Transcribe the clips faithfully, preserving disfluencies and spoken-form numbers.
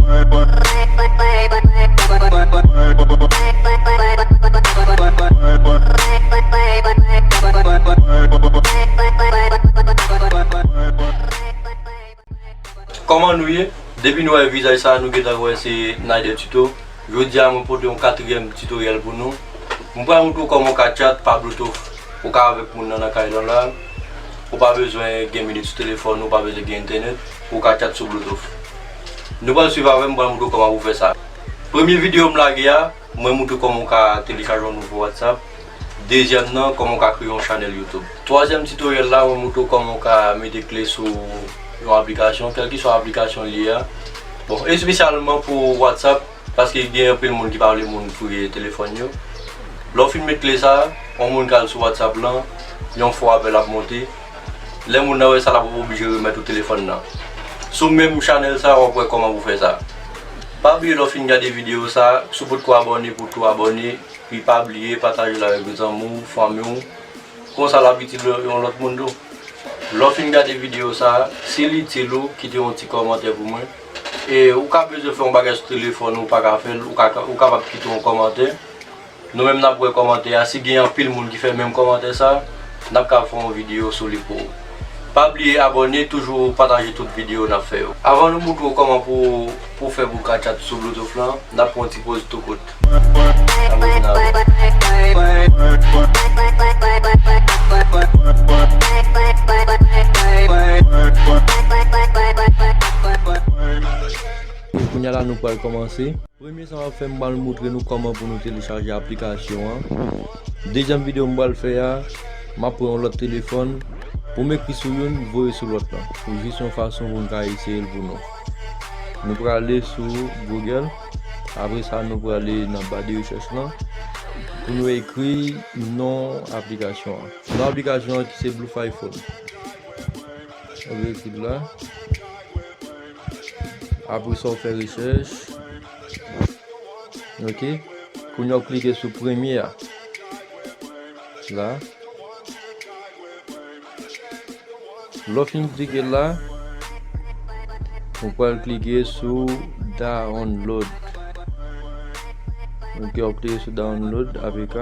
Kòman nou ye? Depi nou wè vizaj sa, nou gentan wè se Nader Tuto. Jodi a, mwen pote yon katriyèm titoryèl pou nou. Mwen pral montre w kòman w ka chat pa Bluetooth. Ou ka avèk moun nan nan kay lan la. Ou pa bezwen gen minit sou telefòn, ou pa bezwen gen entènèt. Ou ka chat sou Bluetooth. Nou pral swiv avè m, mwen pral montre w kòman pou fè sa. Premye videyo m lage a, mwen montre w kòman w ka telechaje yon nouvo WhatsApp. Dezyèm nan, kòman w ka kreye yon chanèl YouTube. Twazyèm titoryèl la, mwen montre w kòman w ka mete kle sou yon aplikasyon, kèlkeswa aplikasyon li ye a. Bon, espesyalman pou WhatsApp, paske gen anpil moun ki pa vle moun fouye telefòn yo. Lè w fin met kle sa, yon moun ka al sou WhatsApp lan, yon fo apèl ap monte. Lè moun nan wè sa, l ap oblije remèt ou telefòn nan. Sou menm chanèl sa, w ap wè kòman pou fè sa. Pa bliye lè w fin gade videyo sa, si w potko abòne pou tou abòne, epi pa bliye pataje l avèk zanmi w, fanmi w. Konsa l ap itil yon lòt moun tou. Lè w fin gade videyo sa, si l itil ou, kite yon ti kòmantè pou mwen. E ou ka bezwen fè yon bagay sou telefòn ou pa ka fè l, ou ka, ou kapab kite yon kòmantè. Nou menm n ap wè kòmantè a, si gen anpil moun ki fè menm kòmantè sa, n ap ka fè yon videyo sou li pou ou. Pa bliye abòne, toujou pataje tout videyo n ap fè yo. Avan nou montre w kòman pou, pou fè pou w ka chat sou Bluetooth lan, n ap pran yon ti poz tou kout. N ap revin avè w. Kounye a la nou pral kòmanse. Premye sa m ap fè, m pral montre nou kòman pou nou telechaje aplikasyon an. Dezyèm videyo m pral fè a, m ap pran yon lòt telefòn. Pou m ekri sou youn, voye sou lòt lan. Pou jis yon fason pou m ka eseye l pou nou. Nou prale sou Google. Apre sa, nou prale nan ba de rechèch lan. Pou nou ekri non aplikasyon an. Non aplikasyon an ki se Bluefy Phone. Ou ekri la. Apre sa, w fè rechèch. Ok. Kounye a, w klike sou premye a. La. Lè w fin klike la, ou pral klike sou download. Ok, w ap klike sou download, A P K.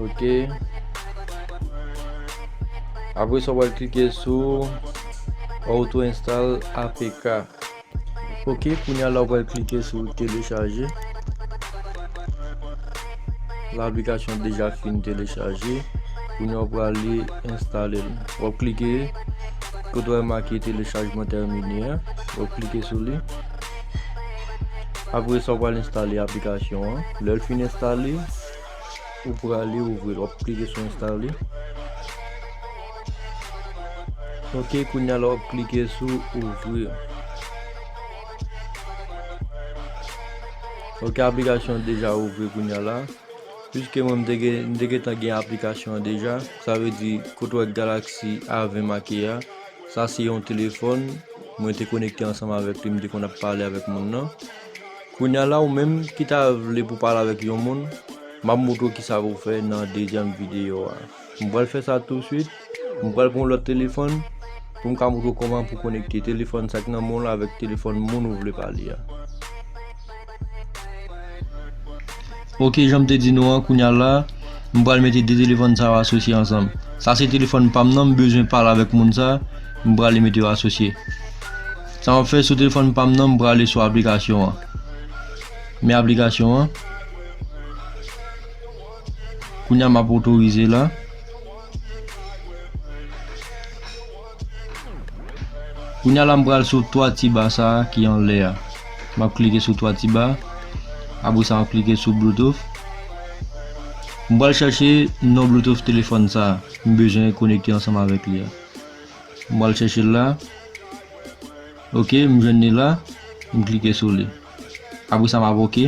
Ok. Apre sa, w pral klike sou auto install A P K. Ok, kounye a la, w pral klike sou telechaje. Laplikasyon deja fin telechaje. Kounye a, w prale enstale l. W ap klike kote w wè make téléchargement terminé a. W ap klike sou li. Apre sa, w pral enstale aplikasyon an. Lè l fin enstale, ou prale ouvri l. W ap klike sou enstale. Ok, kounye a la, w ap klike sou ouvri. Ok, aplikasyon an deja ouvri kounye a la. Piske mwen, m te gen, m te gentan gen aplikasyon an deja, sa vle di, kote w wè Galaxy A ven make a, sa se yon telefòn, mwen te konekte ansanm avèk li, m te konn ap pale avèk moun nan. Kounye a la, ou menm ki ta vle pou pale avèk yon moun, m ap montre w kisa pou w fè nan dezyèm videyo a. M pral fè sa touswit. M pral pran yon lòt telefòn pou m ka montre w kòman pou konekte telefòn sa k nan men w la avèk telefòn moun ou vle pale a. Ok, jan m te di nou an, kounye a la, m pral mete de telefòn sa yo asosye ansanm. Sa se telefòn pa m nan, m bezwen pale avèk moun sa, m prale mete yo asosye. Sa m ap fè sou telefòn pa m nan, m prale sou aplikasyon an. Men aplikasyon an. Kounye a m ap otorize la. Kounye a la, m pral sou twa ti ba sa a ki anlè a. M ap klike sou twa ti ba. Apre sa, m ap klike sou Bluetooth. M pral chèche non Bluetooth telefòn sa a m bezwen konekte ansanm avèk li a. M pral chèche l la. Ok, m jwenn li la. M klike sou li. Apre sa, m ap ok.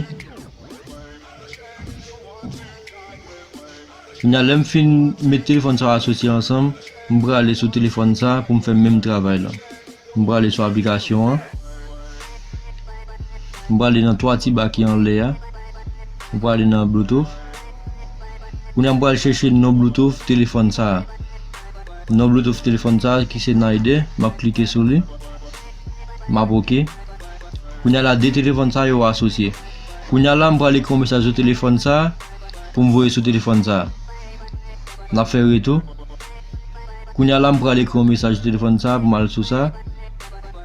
Kounye a, lè m fin met telefòn sa yo asosye ansanm, m prale sou telefòn sa pou m fè menm travay la. M prale sou aplikasyon an. M prale nan twa ti ba ki anlè a. M prale nan Bluetooth. Kounye a, m pral chèche non Bluetooth telefòn sa a. Non Bluetooth telefòn sa a ki se Nayde, m ap klike sou li. M ap oke. Kounye a la, de telefòn sa yo asosye. Kounye a la, m pral ekri yon mesaj sou telefòn sa a pou m voye sou telefòn sa a. N ap fè retou. Kounye a la, m pral ekri yon mesaj sou telefòn sa a pou m al sou sa.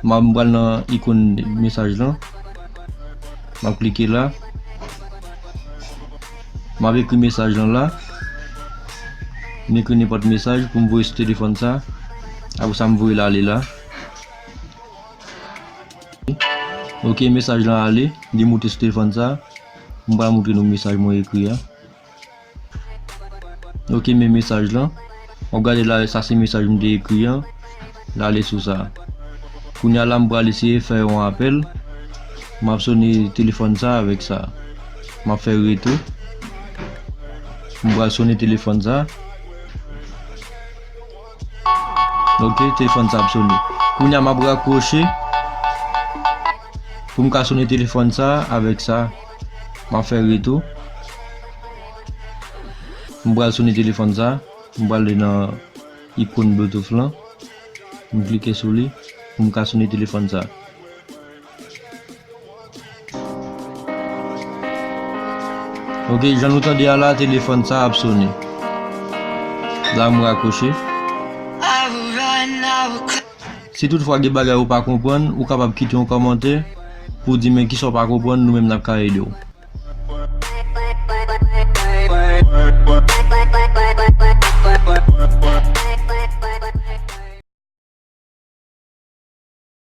M ap, m pral nan ikòn mesaj lan. M ap klike la. M ap ekri mesaj lan la. M ekri nenpòt mesaj pou m voye sou telefòn sa. Apre sa, m voye l ale la. Oke, mesaj lan ale. Li moute sou telefòn sa. M pral montre nou mesaj mwen ekri a. Oke, men mesaj lan. W ap gade la, sa se mesaj m te ekri an. L ale sou sa. Kounye a la, m pral eseye fè yon apèl. M ap sone telefòn sa avèk sa. M ap fè retou. M pral sone telefòn sa. Oke, telefòn sa ap sone. Kounye a, m ap rakwoche pou m ka sone telefòn sa avèk sa. M ap fè retou. M pral sone telefòn sa. M pral nan ikòn Bluetooth lan. M klike sou li pou m ka sone telefòn sa. Oke, jan nou tande a la, telefòn sa ap sone. La, m rakwoche. Si toutfwa gen bagay ou pa konprann, ou kapab kite yon kòmantè pou di men kisa w pa konprann, nou menm n ap ka ede w.